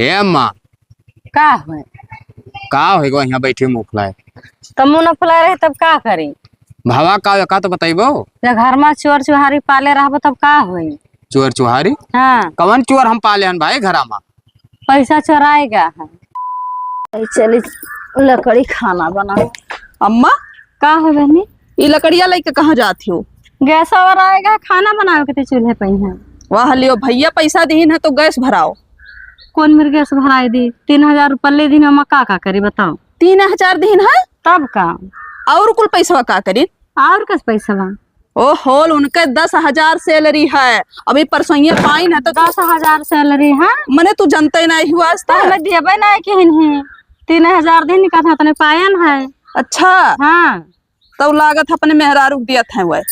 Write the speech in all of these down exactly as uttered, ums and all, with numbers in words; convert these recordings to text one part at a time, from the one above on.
ए अम्मा। का होय? का होय गो, यहाँ बैठी मुँह फुलाए? तब मुँह न फुलाए रहे, तब का करी? भवा का होय, का तो बतइबो? जब घर मा चोर चुहारी पाले रहबो, तब का होई? चोर चुहारी? हाँ। कवन चोर हम पाले हन भाई घरा मा? पैसा चोराए गा है। चली लकड़ी खाना बना। अम्मा, का है बहनी? ई लकड़िया लइके कहाँ जात हो? गैस और आएगा, खाना बनावे के ते चूल्हे पे ही है। वाह लियो, भैया पैसा दीन है तो गैस भराओ। कौन मेरे गैस भराए दी? तीन हजार रुपये ले दीन, हम का का करी बताओ? तीन हजार दीन है? तब का? और कुल पैसवा का करी? और कस पैसवा? ओहो, उनके दस हजार सैलरी है, अभी परसोइये पाइन है तो दस हजार सैलरी है? मने तू जनते नहीं हुआ आज तो तक? हमें देबे नहीं किहिन ही। तीन हजार दिन का था, तने पायन है। अच्छा। हाँ। तब लागत है अपने मेहरारू के दियत है वह।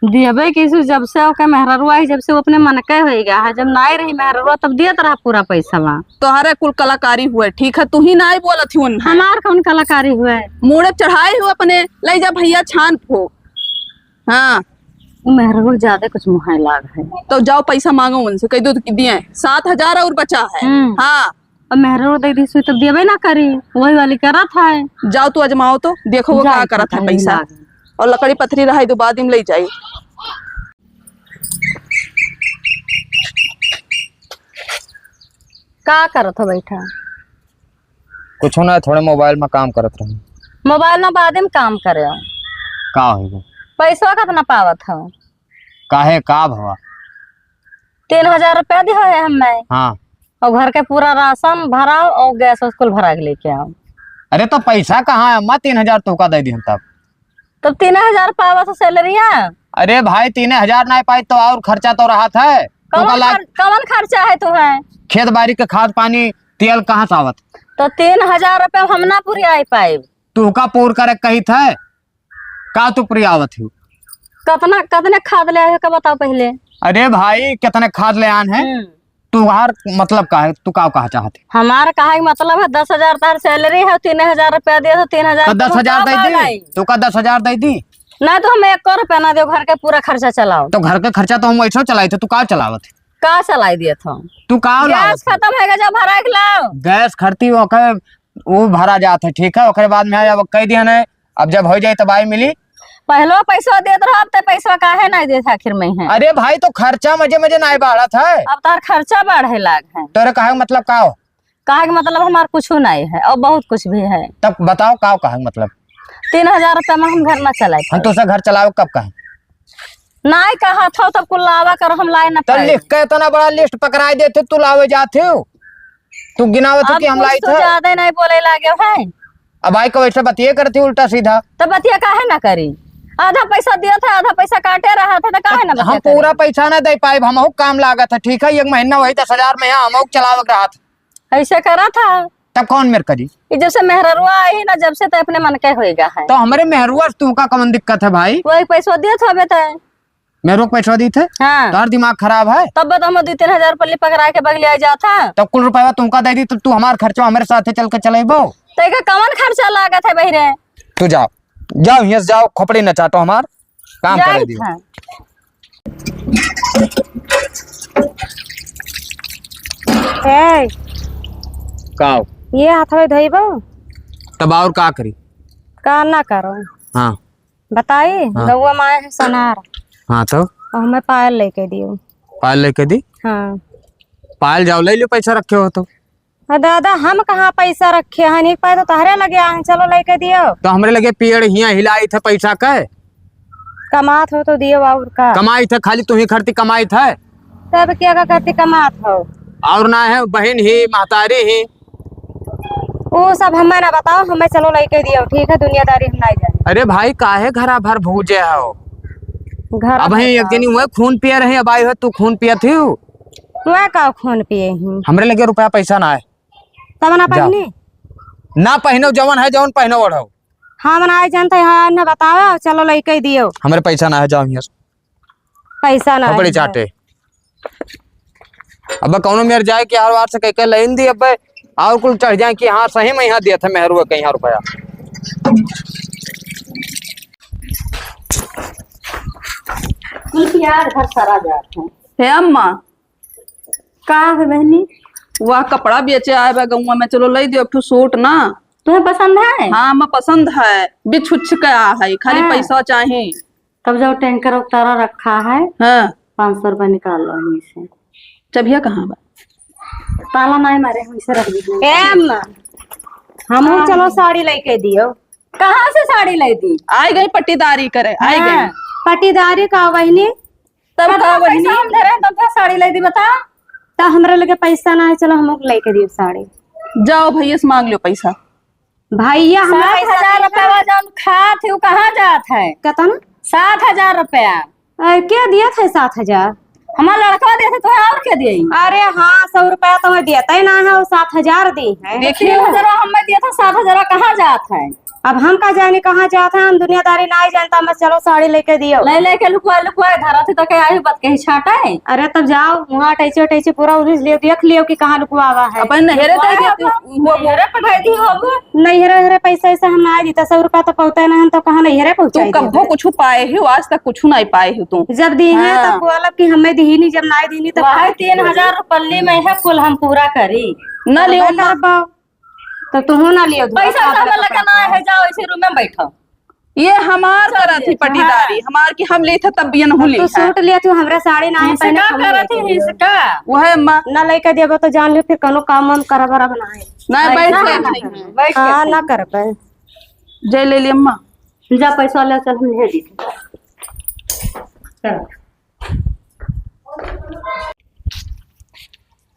देबे किसु, जब से ओके मेहरारू आई, जब से वो अपने मन के होई गया है। जब नाई रही मेहरारू तब दियत रहा पूरा पैसवा। तोहरे कुल कलाकारी हुए, ठीक है, तू ही नाई बोलत ही उन्हें। हमार कौन कलाकारी हुए? मूड़े चढ़ाए हुए अपने, ले जा भैया छान फूक। हाँ। उ मेहरारू ज्यादा कुछ मुहाय लाग है। तो जाओ पैसा मांगो उनसे, कह दो कि दिए, सात हजार और बचा है। हम्म। हाँ। अब मेहरारू दे दी सुई तब देबे ना करी, वही वाली करत है। जाओ तू अजमाओ तो, देखो वो जाओ का करत है पैसा। और लकड़ी पथरी रहा तो बाद में ले जाई। का करत हो बैठा? कुछ ना, थोड़े मोबाइल में काम करत रहे। मोबाइल में बादे में काम करे। का होई गो? पैसवा कितना पावत हो? काहे, का भवा? तीन हजार रुपया दिहो है हमें। हाँ। और घर के पूरा राशन भराओ और गैस उस कुल भरा के लेके आओ। अरे तो पैसा कहाँ है अम्मा? तीन हजार तोका दे दी हम तब। तब तीन हजार पावा तो सैलरिया? अरे भाई, तीन हजार नहीं पाई तो और खर्चा तो रहत है। कौन तोका लाग- खर-, कौन खर्चा है तुम्हें? खेत बाड़ी के खाद पानी तेल कहाँ से आवत? तो तीन हजार रुपया हम ना पूरी आई पाए। तू का पूर करे कही थे? का तू पूरी आवत हो? कतना, कतने खाद ले आए हो का बताओ पहले? अरे भाई, कितने खाद ले आन है? हम्म। तुहार मतलब का है? तू का कहा चाहत है? हमार कहा के मतलब है, दस हजार तार सैलरी है, तीन हजार रुपया दिए तो तीन हजार तो दस हजार दे दी? तू का दस हजार दे दी? नहीं तो हम एक रुपया ना दो, घर के पूरा खर्चा चलाओ। तो घर के खर्चा तो हम वैसे चलाई थे, तू का चलावत है? का चलाई दिए थे? तू का लावत गैस है? खत्म है, जा भरा के लाओ। गैस खरती ओके, वो भरा जात है, ठीक है, ओकरे बाद में अब कह दिया नहीं, अब जब हो जाए तब आई मिली। पहलो पैसा देत रहो, अब ते पैसा काहे नहीं देत आखिर में है? अरे भाई, तो खर्चा मजे मजे नहीं बढ़त है। अब तार खर्चा बढ़े लाग है। तोरे कहे के मतलब का हो? कहे के मतलब हमार कुछ नहीं है और बहुत कुछ भी है। तब बताओ का कहे के मतलब? तीन हजार रुपया में हम घर ना चलाए हम पाए। तुझसे घर चलावे कब कहे? नाई कहा था तब कुल लावा कर हम लाए ना तो पाए। लिख के इतना बड़ा लिस्ट पकड़ाए देते, तू लावे जाते हो, तू गिनावत हो अब कि हम कुछ लाई तो थे। ज्यादा नहीं बोले लागे है। अब आई को वैसे बतिये करती उल्टा सीधा। तो बतिया काहे ना करी? आधा पैसा दिया था, आधा पैसा काटे रहा था, तो काहे ना तो बतिया हम पूरा करी? पैसा ना दे पाए, हम काम लागत है, ठीक है, एक महीना वही दस हजार में है, हम चलावक रहा था। ऐसे करा था। तब कौन मेर करी? ये जब से मेहररुआ आई ना, जब से तो अपने मन के होएगा है। तो हमरे मेहरुआ से तुमका कौन दिक्कत है भाई? वही पैसा दिया था बेटा। मेहरुआ के पैसा दी थे? हाँ। तार दिमाग खराब है? तब तो हम दो तीन हजार पल्ली पकड़ा के बगलिया जाता। तब कुल रुपया तुमका दे दी, तो तू हमार खर्चा हमरे साथे चल के चलेबो? तो एका कौन खर्चा लागत है बहिरे? तू जाओ, जाओ, यहाँ से जाओ, खोपड़ी न चाटो हमार। काम करे जाइत दियो। है। ए, का हो? ये हाथवे धोइबो? तब और का करी? का ना करो? हाँ। बताई, हाँ। गौवा में आए हैं सोनार। हाँ, तो? और हमें पायल लेके दियो। पायल लेके दी? हाँ। पायल जाओ, ले लियो, पैसा रखे हो तो। अरे दादा, हम कहाँ पैसा रखे हैं? एक पाए तो तहरे लगे आए हैं, चलो लेके दियो। तो हमरे लगे पेड़ हियाँ हिलाई थे पैसा के। कमात हो तो दियो, और का? कमाई थे, खाली तू ही खरती कमाई थे। तब क्या का करती कमात हो? और ना है, बहन ही, महतारी ही। वो सब हमें ना बताओ, हमें चलो लेके दियो, ठीक है? दुनियादारी हम नहीं जाने। अरे भाई, काहे घरा भर भूजे हो? घर अब भर ही एक का? जनी हुए खून पिए रहे, अब आई हो तू खून पियत हो। वह का खून पिए ही? हमरे लगे रुपया पैसा ना है। तब ना जाओ। पहनी? ना पहनो, जवन है, जवन पहनो ओढ़ो। हाँ, हम ना जानते हैं, हाँ, ना बताओ, चलो लेके दियो। हमरे पैसा ना है, जाओ यहाँ से। पैसा ना खोपड़ी है। चाटे। अब कौनो मेर जाए कि हर बार से कह के लाइन दी, अब और कुल चढ़ जाए कि हाँ, सही में यहाँ दिया था मेहरुआ कहीं रुपया। कुल प्यार घर सारा जात है। हे अम्मा, का है बहनी? वह कपड़ा बेचे आए बा गौवा में, चलो लइ दियो एक ठो सूट ना। तुम्हें पसंद है? हाँ, मैं पसंद है, बिछुछ के आ है, खाली हाँ। पैसा चाही। तब जाओ टैंकर उतारा रखा है, हाँ। पाँच सौ रुपया निकाल लो वहीं से। चबिया कहाँ बा? ताला नाहीं मारे, हम इसे रख दीजिए। ए अम्मा, हमहू हाँ। चलो साड़ी लेके दियो। कहाँ से साड़ी ले दी? आइ गई पट्टीदारी करे, आइ हाँ। गई। पट्टीदारी का बहिनी? तब का बहिनी? पैसा हम धरे, तब का साड़ी ले दी, बता। त हमरे लगे पैसा ना है, चलो हमहू लेके दियो साड़ी। जाओ भैया से मांग लो पैसा। भैया, हमें सात हजार रुपया जौन खात है, वो कहाँ जात है? कतना? सात हजार रुपया। अरे, के दिया था सात हजार? हमार लड़का दिया था, तो और के दिया? अरे हाँ, सौ रुपया तो मैं देता ही ना है, वो सात हजार दी है। देखिए, तीन हजार हमें दिया था, सात हजार कहाँ जात है? अब हम का जाने कहाँ जात है, हम दुनियादारी ना ही जानता, बस चलो साड़ी लेके दियो। ले लेके लुकवा लुकवा धरा थे तो क्या आई बात कहीं छाटा है? अरे तब जाओ, वहाँ टैचे टैचे पूरा उधर लियो, देख लियो कि कहाँ लुकवा हुआ है। अपन नहरे दे देती। वो नैहरे पठाई दी हो अब। नैहरे, नैहरे पैसा ऐसे हम ना दीता, सौ रुपया तो पहुँचा ना, हम तो कहाँ नैहरे तू पहुँचाई कब्बो देते। कुछ पाए हो, आज तक कुछ नहीं पाए हो तू। जब दी है हाँ। तब बोलब कि हमें दी नहीं, जब ना दी नहीं तब वही तीन हजार रुपये में है कुल हम पूरा करी। ना लियो ना। करबा, तो तू ना लियो धुआ, पैसा साफ तो हमें लगा। लगा ना है, जाओ इसी रूम में बैठो। ये हमार सब करत ही लेत है, पटीदारी, हाँ। हमार कि हम लेत है तब ये नहु अब तू लेत है। सूट लिया, तू हमरा साड़ी ना है, इनसे पहले का हम करत लेके ही, दियो। इसका? वह अम्मा। ना लेके देबो तो जान लियो फिर कौनो काम वाम करब अरब ना है। ना, बैठ ना, के ना, खाई। बैठ के हाँ, खाई। ना करबे। जय ले ली अम्मा। जा पैसा ले, चल हम ले दी। चल।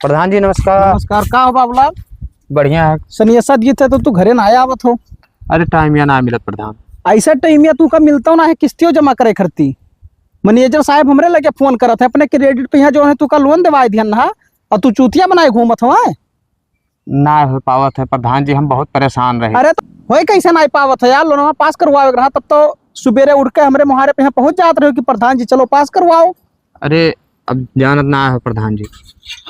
प्रधान जी, नमस्कार। नमस्कार, का हो बाबूलाल? बढ़िया है। सनेसा दिए थे तो तू घरे ना आया आवत हो। अरे, टाइम या ना मिलत प्रधान। ऐसा टाइम या तू का मिलता ना है, किस्तियों जमा करे खरती। मैनेजर साहब हमरे लगे फोन करत है, अपने क्रेडिट पे यहाँ जो है तू का लोन देवाए दिहन ना, और तू चूतिया बनाए घूमत हो, हैं? ना हो पावत है प्रधान जी, हम बहुत परेशान रहे। अरे तो होए कैसे ना पावत है यार, लोनवा पास करवावे के रहा तब तो सुबेरे उठ के हमरे मुहारे पे यहाँ पहुँच जात रहे हो कि प्रधान जी चलो पास करवाओ। अरे अब जानत ना हो प्रधान जी,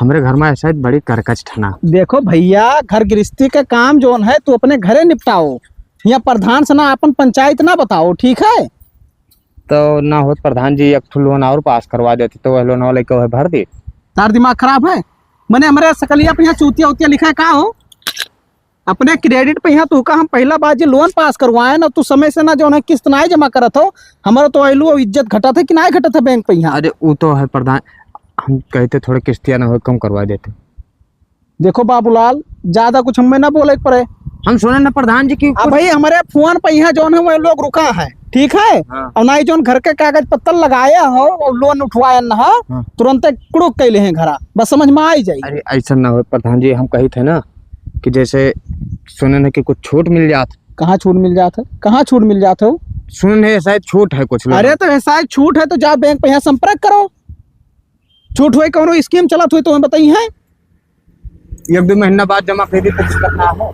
हमरे घर में ऐसा बड़ी करकच ठना। देखो भैया, घर गृहस्थी के काम जोन है तू अपने घरे निपटाओ, यहाँ प्रधान से ना अपन पंचायत ना बताओ, ठीक है? तो ना होत प्रधान जी, एक ठो लोन और पास करवा देते तो वह लोन वाले को है भर दे। तार दिमाग खराब है? मने हमरे सकलिया पे यहाँ चूतिया उतिया लिखा है का हो? अपने क्रेडिट पे यहाँ तू का हम पहला बार जी लोन पास करवाए ना, तू समय से ना जो है किस्त ना जमा करत हो, हमारा तो वैल्यू और इज्जत घटत है कि ना घटत है बैंक पे यहाँ? अरे वो तो है प्रधान, हम कहते थोड़े किस्तिया ना हो कम करवा देते। देखो बाबूलाल, ज्यादा कुछ हमें ना बोले के पड़े। हम सुने ना प्रधान जी की अब कुछ भाई हमारे फोन पे यहाँ जौन है वो लोग रुका है, ठीक है? हाँ। और ना ही जौन घर के कागज पत्तर लगाया हो और लोन उठवाया ना हो, हाँ। तुरंते कुड़ुक कैले हैं घरा, बस समझ में आई जाई। अरे ऐसा ना हो प्रधान जी, हम कही थे ना कि जैसे सुने ना कि कुछ छूट मिल जात। कहाँ छूट मिल जात है? कहाँ छूट मिल जात है? सुने ना शायद छूट है कुछ लोग। अरे तो शायद छूट है तो जा बैंक पे यहाँ संपर्क करो। छूट हुए कौनो स्कीम चलत हुए तो हमें बताई है। एक दो महीना बाद जमा कर दी तो दिक्कत ना हो।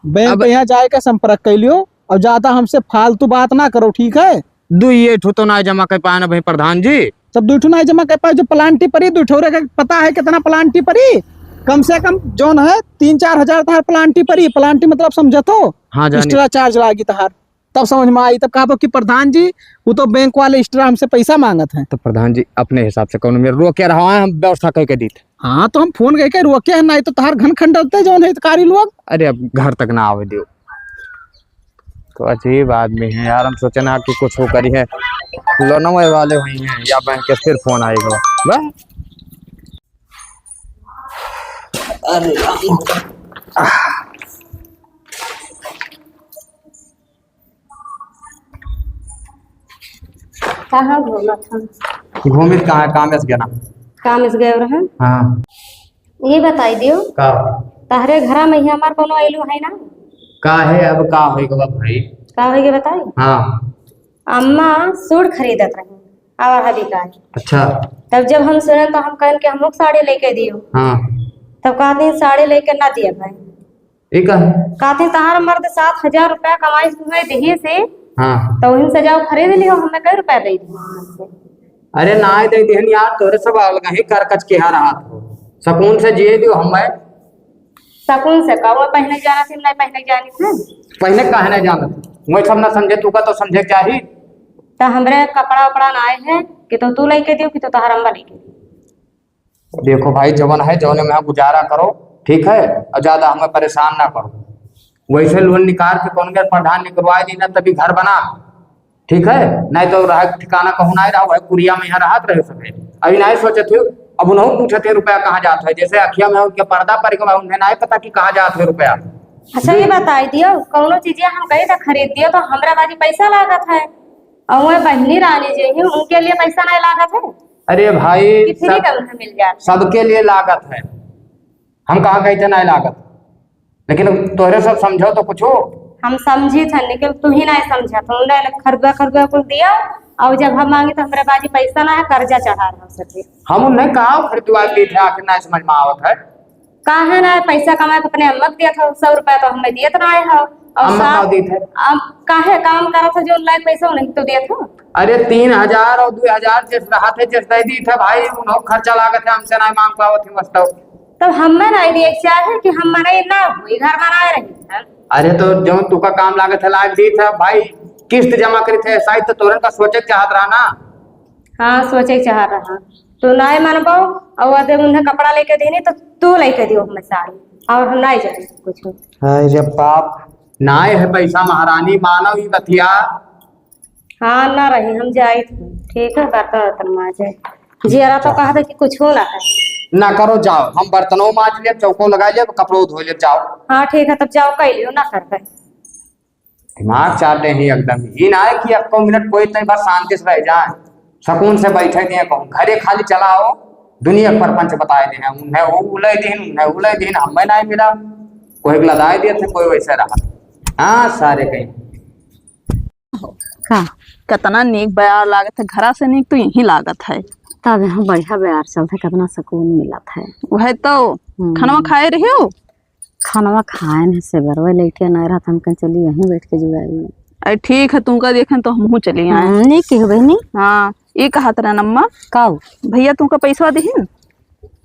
बैंक अब पे यहाँ जाए के संपर्क कर लियो और ज्यादा हमसे फालतू बात ना करो, ठीक है? दू ये ठो तो ना जमा कर पाए ना भाई प्रधान जी। तब दू ठो ना जमा कर पाए, जो प्लांटी परी दू ठो रे, पता है कितना प्लांटी परी? कम से कम जौन है तीन चार हजार तहार प्लांटी परी। प्लांटी मतलब समझत हो? हाँ, जानी। एक्स्ट्रा चार्ज लागी तहार। तब समझ में आई, तब कहबो कि प्रधान जी, वो तो बैंक वाले एक्स्ट्रा हमसे पैसा मांगत हैं। तो प्रधान जी, अपने हिसाब से कौनो मेरे रोके रहो, हम व्यवस्था करके दीत। हाँ, तो हम फोन करके रोके हैं, नहीं तो तहार घन खंडते जौन है हितकारी लोग। अरे, अब घर तक ना आवे दियो। तो अजीब आदमी है यार, हम सोचे ना कि कुछ वो करी है, लोनवे वाले हुई हैं या बैंक के फिर फोन आएगा। वाह। अरे। कहाँ घूमत हन? घूमित कहाँ, काम से गया ना। काम से गए रहे? हाँ। ये बताई दियो। का? तहरे घरा में ही हमार कोनो आइलू है ना? का है, अब का होई गवा भाई? का होई के बताई? हाँ। अम्मा सूट खरीदत रही, आवा हबी का। अच्छा। तब जब हम सुनन तो हम कहन कि हमको साड़ी लेके दियो। हाँ। तब कहती साड़ी लेके ना दिया भाई। ई का है? कहते, "तहार मर्द सात हजार रुपया कमाई तुम्हें दिही से, हाँ। तो उन्हीं से जाओ खरीद लियो, हमें कई रुपया दे दी?" अरे ना दे दिहन यार, तोरे सब अलग ही करकच के यहाँ रहत हो। सकून से जिए दियो हमें। सकून से का, वो पहने जाना थी, नहीं पहने जानी थी। पहने काहे नहीं जानत? वही सब ना समझे, तू का तो समझे चाहिए। तो हमरे कपड़ा उपड़ा ना आए हैं कि तो तू लेके दियो कि तो तहार अम्मा लेके दियो। देखो भाई, जवन है, जवने में गुजारा करो, ठीक है, और ज्यादा हमें परेशान ना करो। वैसे लोन निकाल के कौन के प्रधान निकलवाए दी ना, तभी घर बना, ठीक है, नहीं तो रह ठिकाना कहूँ ना रहा, वह कुरिया में यहाँ रहत रहे सके। अभी नहीं सोचत हो, अब उन्हों पूछत है रुपया कहाँ जात है, जैसे अखिया में उनके पर्दा पड़ गवा, उन्हें नहीं पता कि कहाँ जात है रुपया। अच्छा, ये बताई दियो, कौनो चीजें हम कहीं से खरीद दियो तो हमरा बाजी पैसा लागत है, और वह बहनी रानी जे है उनके लिए पैसा नहीं लागत है अरे भाई, कि फ्री सब, का उन्हें मिल जाए। सबके लिए लागत है, हम कहाँ कहीं से नहीं लागत, लेकिन तोहरे सब समझो तो कुछ। हम समझी थे, लेकिन तू ही नहीं समझा, तो उन्हें खरीदवा खरीदवा कुल दिया, और जब हम मांगे तो हमरे बाजी पैसा ना है, कर्जा चढ़ा रहा सके। हम उन्हें कहाँ खरीदवा दी थे, आखिर नहीं समझ में आवत है। काहे ना पैसा कमा के अपने अम्मा के दिया था, सौ रुपया तो हमें दिए तो ना आए हो। और अम्मा साथ का दी थे? अब काहे काम करा था जो लायक पैसा उन्हें तो दिया था? अरे तीन हजार और दो हजार जैसे रहा थे, जैसे दे दी थे भाई, उन्हों खर्चा लागत है, हमसे ना मांग पावत है बस तो। तब हमें ना दिए चाहे कि हम मने ना हुई, घर बनाए रही थे। अरे तो जो तुका काम लागत है लाग दी थे भाई, किस्त जमा करी थे, शायद तो तोरन का सोचे के चाहत रहा ना। हाँ, सोचे के चाह रहा। तू नाय मानबो, और अदे उन्हें कपड़ा लेके देनी, तो तू लेके दियो हमें साड़ी, और हम नाय जाने कुछ। अरे बाप, नाय है पैसा महारानी, मानो ई बतिया। हाँ, ना रही, हम जाइत हूँ। ठीक है, बर्तन वर्तन माजे। जियरा तो कहा था कि कुछ हो ना है। ना करो, जाओ, हम बर्तनों माज लेब, चौको लगा लेब, कपड़ों धो लेब, जाओ। हाँ, ठीक है, तब जाओ, कह लियो, ना कर दे। दिमाग चाटे ही एकदम। ई ना है कि एको मिनट कोई तनी बस शांति से रह जाए, सुकून से बैठे दिए कहूँ। घरे खाली चला आओ, दुनिया के परपंच बताए दे हैं, उन्हें वो उलय दिन, उन्हें उलय दिन, हमें नहीं मिला, कोई के लदाए दिए थे, कोई वैसे रहा। हाँ, सारे कहीं। का? कितना नीक बयार लागत है, घरा से नीक तो यहीं लागत है। तब यहाँ बढ़िया बयार चलत है, कितना सुकून मिलत है। वह तो। हम्म। खानवा खाए रही हो? खानवा खाए नहीं से बरवे लेके ना रहा, हम कहीं चली यहीं बैठ के जुड़ाई। अरे ठीक है, तुमका देखें तो हमहू चली आए। हम्म, नहीं की हो बहनी? हाँ, ये कहा तेरा नम्मा। का हो? भैया तुमका पैसवा दिहिन?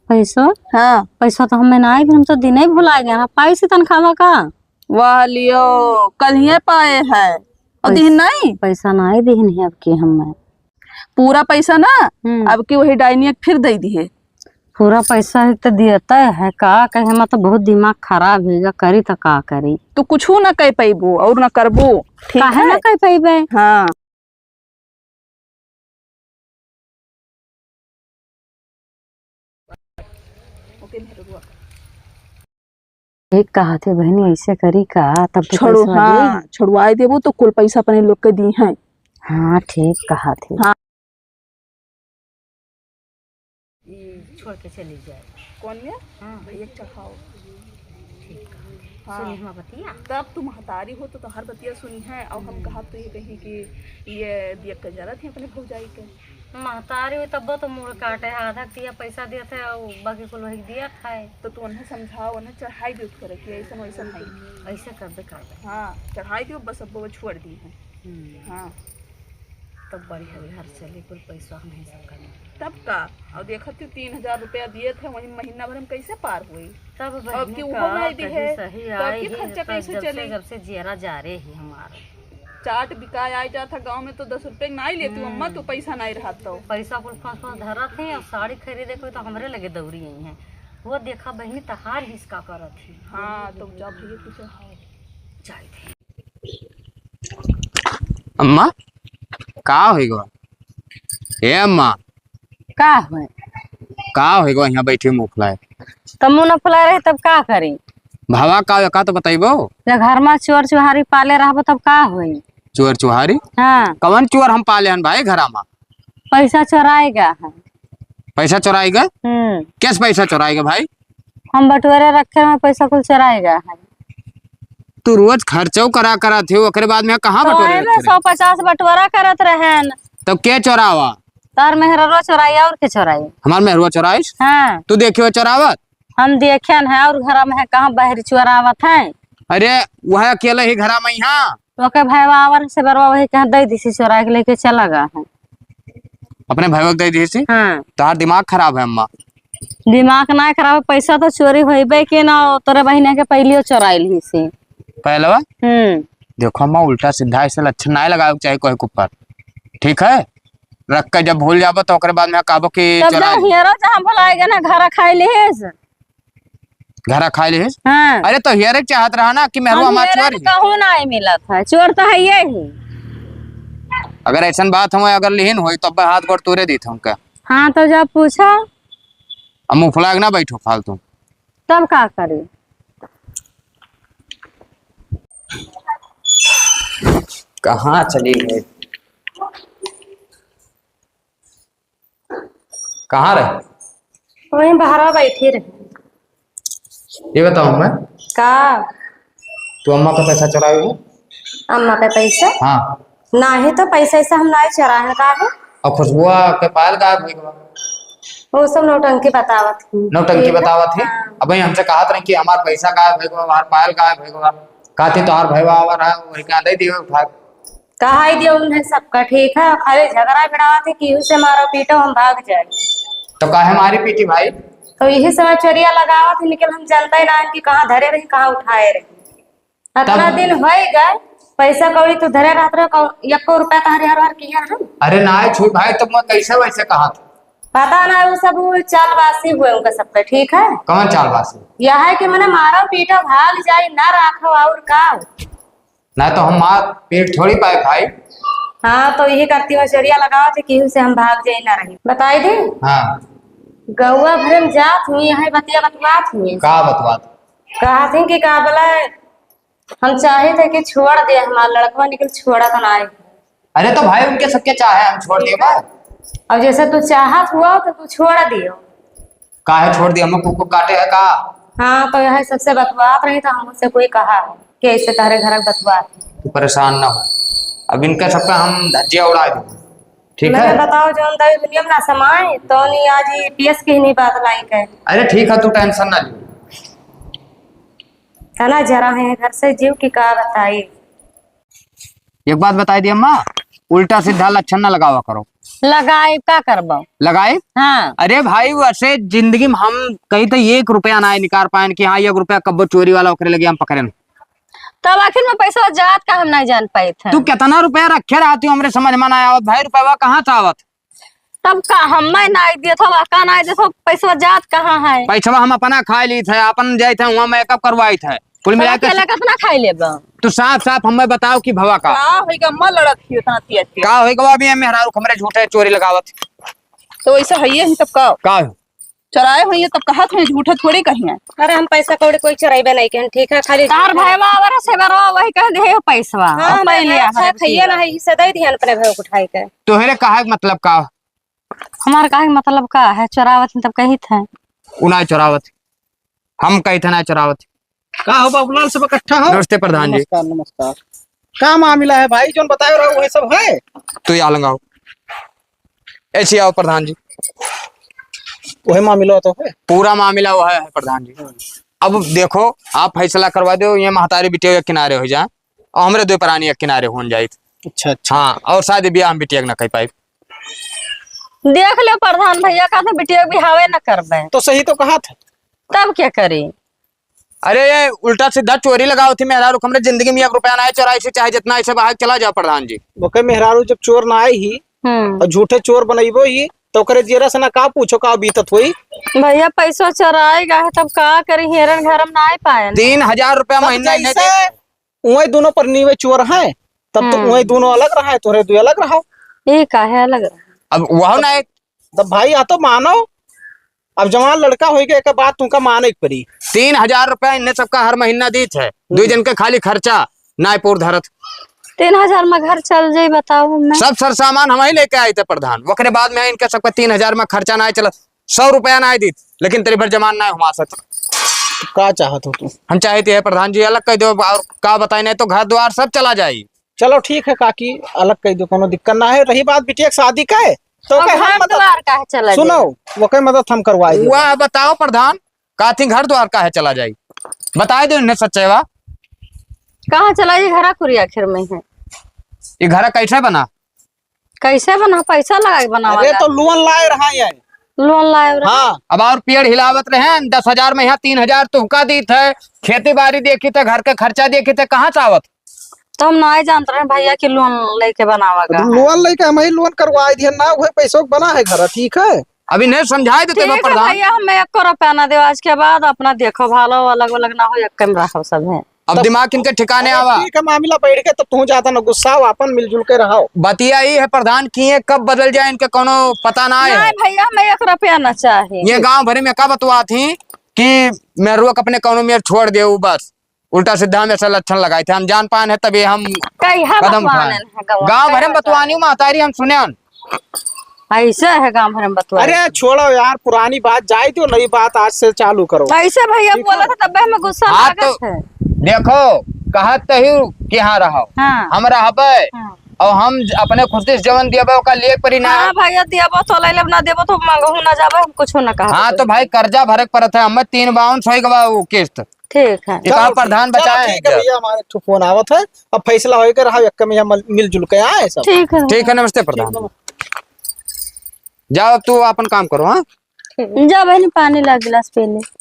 पैसवा? हाँ। पैसवा तो हमें ना आए, हम तो दिन ही भुला गया। हाँ, पाई से तनखावा का? वाह लियो, कल ही पाए है। और पैस-, दिहिन नहीं? पैसा ना आए दिहिन है अब की हमें। पूरा पैसा ना, हम्म। अब की वही डाइनिया के फिर दे दिहे। पूरा पैसा ही तो दियता है, का कहे, हमार तो बहुत दिमाग खराब होइगा, करी तो का करी। तू कुछ ना कह पैबू और ना करबू, ठीक काहे है? ना कह पैबे? हाँ। एक कहा थे बहनी, ऐसे करी का, तब तो छोड़ो, पैसा हाँ, दी। छोड़वाए देबो तो कुल पैसा अपने लोग के दी हैं। हाँ, ठीक कहा थे। हाँ। ई छोड़ के चली जाए। कौन में? हाँ। भैया चढ़ाओ। ठीक है। हाँ। सुनी हम बतिया। तब तू महतारी हो तो तोहर बतिया सुनी है, और हम हम्म। कहा तो ये कही कि ये दिया के जरा थी अपने भौजाई के। महतारी हुई तब्बो तो मूड़ काटे है, आधा दिया पैसा दिया थे और बाकी कुल वही दिया था। तो तू उन्हें समझाओ, उन्हें चढ़ाई दे करे कि ऐसा वैसा नहीं। ऐसे कर दे, कर दे। हाँ, चढ़ाई दियो बस, अब वो छोड़ दी है। हम्म। हाँ। तब बढ़िया घर चली, कुल पैसा हम ही सब करना। तब का? और देखत तू तीन हजार रुपया दिए थे, वही महीना भर में कैसे पार हुई? तब अब बहनी की का उहो भाई दी कही है, सही तो अब आई की ही, खर्चा तब कैसे जब से, चली? जब से जियरा जा रहे ही हमारा। चाट बिकाए आए जात है गाँव में तो दस रुपये के नाई लेती हूँ, अम्मा, हम्म। तो पैसा नाई रहा तो। पैसा कुल फंस फंस धरत है और साड़ी खरीदे कोई तो हमरे लगे दौड़ी आई है। वो देखा बहनी तहार हिसका करत है। हाँ, तो जा भैया कुछ हाँ। जाए थे। अम्मा, का होइ गवा? ए अम्मा। का होए? का होइ गवा, यहाँ बैठी मुँह फुलाए? तब मुँह न फुलाए रही, तब का करी? भावा का होए, का तो बतइबो? जब घर में चोर चुहारी पाले रहबो, तब का होई? चोर चुहारी? हाँ। कवन चोर हम पाले हन भाई घरा में? पैसा चोराएगा है। पैसा चोराएगा? हम्म। कैसे पैसा चोराएगा भाई? हम बटोरे रखे हैं, पैसा कुल चोराएगा है। तू रोज खर्चो करा करत हो, ओकरे बाद में कहाँ तो बटोरे आए रखे में रहे? सौ पचास बटोरा करत रहेन। तो के चोरावा? तार मेहररुआ चोराई, और के चोराई? हमार मेहरुआ चोराइस? हाँ। तू देखियो चोरावत? हम देखेन है, और घरा में है, कहाँ बाहर चोरावत है? अरे, वह अकेले ही घरा में यहाँ। तो ओके भाई आवर से बरवा वही कहाँ दे दिसी चोरा के लेके चला गया है। अपने भाई के दे दिसी? हाँ। तार दिमाग खराब है अम्मा। दिमाग ना खराब, पैसा तो चोरी होइबे के ना, तोरे बहिने के पहलियो चोराइल ही से। पहलवा? हम्म। देखो अम्मा, उल्टा सीधा ऐसे लक्षण ना लगावे के चाही कोई के ऊपर, ठीक है? रख के जब भूल जाबो तो ओकरे बाद में कहबो कि तब चला जब हियरो जहाँ भुलाए गए ना, घरा खाए लेहेस। घरा खाए लेहेस? हाँ। अरे तो हियरे के चाहत रहा ना कि मेहरुआ हम हमार हियरे चोर के ही। कहूँ ना आई मिलत है, चोर तो है ये ही। अगर ऐसन बात हम अगर लिहिन होई तो अब हाथ गोड़ तोरे दीत हमका। हाँ तो जब पूछा। अब मुँह फुला के ना बैठो फालतू। तब का करी? कहाँ चली गई? कहाँ रहे? वहीं बाहर बैठी रही। ये बताओ मैं। का? तू अम्मा का पैसा चुराए हो? अम्मा का पैसा? हाँ। नाही तो पैसा ऐसा हम नाही चुराए हैं, का है? और खुशबुआ के पायल गायब हो गवा। वो सब नौटंकी बतावत ही। नौटंकी ठीक है? बतावत ही? हाँ। अब ये हमसे कहत रही कि हमार पैसा गायब हो गवा, हमार पायल गायब हो गवा। कहती तोहार भैया आवा रहा, वही का दे दिए उठा। कहा ही दियो उन्हें सबका, ठीक है, खाली झगड़ा भिड़ावत है, केहू से मारो पीटो, हम भाग जाए। तो काहे मारी पीटी भाई? तो यही समय चोरिया लगावत है, लेकिन हम जानते ही ना कि कहाँ धरे रही, कहाँ उठाए रही। अतना तब दिन होई गए, पैसा कौड़ी तू धरे रहत रहो, कौ-, एको रुपया तहरे हर हर किया हम। अरे ना छुई भाई, तो मैं कैसे वैसे कहा था? पता ना, वो सब वो चालबाजी हुए उनका सबका, ठीक है? कौन चालबाजी? यह है कि मने मारो पीटो, भाग जाए, ना राखो और का। ना तो हम मार पीट थोड़ी पाए भाई। हाँ, तो यही करती मछरिया लगावत है, केहू से हम भाग जाई ना रही। बताई दे? हाँ। गौवा भरे में जात हुई, यहाँ बतिया बतवात हुई। का बतवात? कहा थी कि का बोला, हम चाहे थे कि छोड़ दे हमार लड़कवा, लेकिन छोड़ा तो ना है। अरे तो भाई उनके सबके चाहे हम छोड़ देबा। अब जैसे तू चाहत हुआ तो तू छोड़ दियो। काहे छोड़ दियो? हमें कुकुर काटे है का? हाँ, तो यह सबसे बतवात रही तो हमसे कोई कहा है कि ऐसे तारे घर बतवात है। तू परेशान ना हो, अब इनका सबका हम धज्जिया उड़ा देंगे, ठीक है? मैं बताओ, जौन दाई दुनिया में ना समाए, तो नहीं आज ये पीएस की नहीं बात लाई के। अरे ठीक है, तू टेंशन ना ले। तना जरा है घर से जीव की का बताई। एक बात बताई दी अम्मा, उल्टा सीधा लक्षण ना लगावा करो। लगाइब, का करबो? लगाइब? हाँ। अरे भाई, वैसे जिंदगी में हम कहीं तो एक रुपया ना निकाल पाएन कि हाँ, एक रुपया कब्बो चोरी वाला ओकरे लगे हम पकड़ेन। तब आखिर में पैसा जात का हम नहीं जान पाए थे। तू कितना रुपया रखे रहती हो, हमरे समझ में ना आवत भाई, रुपया कहाँ से आवत? तब का हमें नाई देत हो, का नाई देत हो, पैसवा जात कहाँ है? पैसवा हम अपना खाए लीत है, अपन जाइत है, वहाँ मेकअप करवाइत है, कुल मिला के। अकेले कितना खाई लेबा? तू साफ साफ हमें बताओ कि भवा का? का होई गा, अम्मा लड़त ही उतना तिया तिया। का होई गा, अभी हम मेहरारू हमरे झूठे चोरी लगावत। तो ऐसा है ही तब का? का? चुराए होइए तब कहत हैं, झूठे थोड़ी कहिए। अरे हम पैसा कौड़ी कोई चुराइबे नहीं कहन, ठीक है, खाली तार झूठे। भाई बाबा से बरवा वही कह दे पैसवा। हाँ, अब पहले हमारा आ खाए खाइए ना है, इसे दे दिहन अपने भाई को उठाई के। तोहरे कहे के मतलब का? हमार कहे के मतलब का है? चोरावत हैं तब कहित हैं। उ ना चोरावत, हम कहित हैं ना चोरावत। का हो बाबूलाल, सब इकट्ठा हो? नमस्ते प्रधान जी। नमस्कार, नमस्कार। का मामला है भाई, जौन बताए रहो वही सब है? तू यहाँ लंगाओ, ऐसे आओ प्रधान जी। वही मामला तो है। पूरा मामला वह है प्रधान जी। अब देखो, आप फैसला करवा दो, ये महतारी बिटिया एक किनारे हो जाए और हमरे दो प्राणी एक किनारे हो जाइत। अच्छा, अच्छा। हाँ, और शादी ब्याह हम बिटिया के ना कर पाए। देख लो प्रधान भैया, का तो बिटिया बिहावे न करबे। तो सही तो कहा था। तब क्या करी? अरे ये उल्टा सीधा चोरी लगाओ थी मेहरारू, हमरे जिंदगी में एक रुपया ना है, चोराई से चाहे जितना ऐसे बाहर चला जाओ प्रधान जी। ओके मेहरारू जब चोर ना आई ही हम्म। और झूठे चोर बनइबो ही तो ओकरे जेरा से ना का पूछो का बीतत होई। भैया पैसा चोराए गा है तब का करी, हेरन घर में ना आए पाए ना। तीन हजार रुपया तब महीना इन्हें जैसे दे। उहे दोनों पर नीवे चोर हैं, तब तो हम्म। उहे दोनों अलग रहा है, तोहरे दो अलग रहा। ये का है अलग रहा? अब वह ना एक तब भाई, या तो मानो, अब जवान लड़का होई गए, एक बात तुमका माने के पड़ी। तीन हजार रुपया इन्हें सबका हर महीना दीत है, दो हम्म। जन के खाली खर्चा, नाय पोर धरत। तीन हजार में घर चल जाई, बताओ हमें। सब सर सामान हम ही लेके आए थे प्रधान, ओकरे बाद में इनके सबका तीन हजार में खर्चा नाय चलत, सौ रुपया नाय दीत, लेकिन तेरे भर जमान नाय हुआ सत। का चाहत हो तू? हम चाहते हैं प्रधान जी अलग कर दो, और का बताए, नहीं तो घर द्वार सब चला जाई। चलो ठीक है काकी, अलग कह दो, कोनो दिक्कत ना है। रही बात बिटिया के शादी का है, तो अब ओके हम घर मदद, द्वार का है चला सुनो, जाए। ओके मदद हम करवाए देबो। वाह, बताओ प्रधान, काथी घर द्वार का है चला जाई? बताए दो इन्हें सच्चाई बा। कहाँ चला जाई? घरा कुरी आखिर में है। ये घरा कैसे बना? कैसे बना? पैसा लगा के बनावा अरे जा। तो लोन लाए रहा है। लोन लाए रहा। हाँ, अब और पेड़ हिलावत रहे, दस हजार में यहाँ तीन हजार तुहका दीत है, खेती बाड़ी देखी थे, घर के खर्चा देखी थे, कहाँ से आवत? तो हम नाहीं जानत रहे भइया कि लोन लेके बनावा गा। लोन लेके हम ही लोन करवाइ दिहन ना, उहे पैसों के बना है घर, ठीक है? अभी नहीं समझाइ देते बा ठीक है प्रधान। भइया, हम एको रुपया ना देब आज के बाद, अपना देखो भालो, अलग अलग ना हो, एक्के में रहो सब है। अब तो दिमाग इनके ठिकाने अरे आवा। ठीक है, मामला बैठ के, तो तू ज्यादा ना गुस्साओ, अपन मिलजुल के रहो। बतिया ई है प्रधान कि ये कब बदल जाए, इनके कौनो पता ना है। नहीं भइया, हम एक रुपया ना चाही। ये गाँव भरे में का बतुआ थी कि मेहरुआ के अपने कौनो मेर छोड़ देउ बस। उल्टा सीधा हमेशा लक्षण लगाइत है, हम जान पाएन है तभी हम कहिया कदम बतवाने उठाएन। हैं गाँव गाँव भरे में बतवानी हूँ महतारी, हम सुनेन। ऐसे है गाँव भरे में बतवाने। अरे छोड़ो यार, पुरानी बात जाइ दियो, नई बात आज से चालू करो। ऐसे भइया ठीक बोला है। था तब हमें गुस्सा हाँ, लागत तो है। देखो, कहत तो ही कि हाँ रहो, हाँ। हम रहबे, हाँ। और हम ज-, अपने खुशी से जवन दियबे ओका लिए परी ना। हाँ भइया, दियबो तो ले लेब, ना दियबो तो मांगहू ना जाबे, हम कुछ ना कहब। हाँ, तो भाई कर्जा भरे के पड़त है, हमें तीन बाउंस होइ गवा वो किस्त। ठीक है। ये कहा चलो, प्रधान चलो, बचाए हैं ठीक है क्या? भइया, हमारे एक ठो फोन आवत है, अब फैसला होए के रहा, एक में हम मिलजुल के आए सब। ठीक है। ठीक है, नमस्ते प्रधान। ठीक है। जाओ, अब तू अपन काम करो, हाँ? ठीक। जा बहनी, पानी ला गिलास पी ले।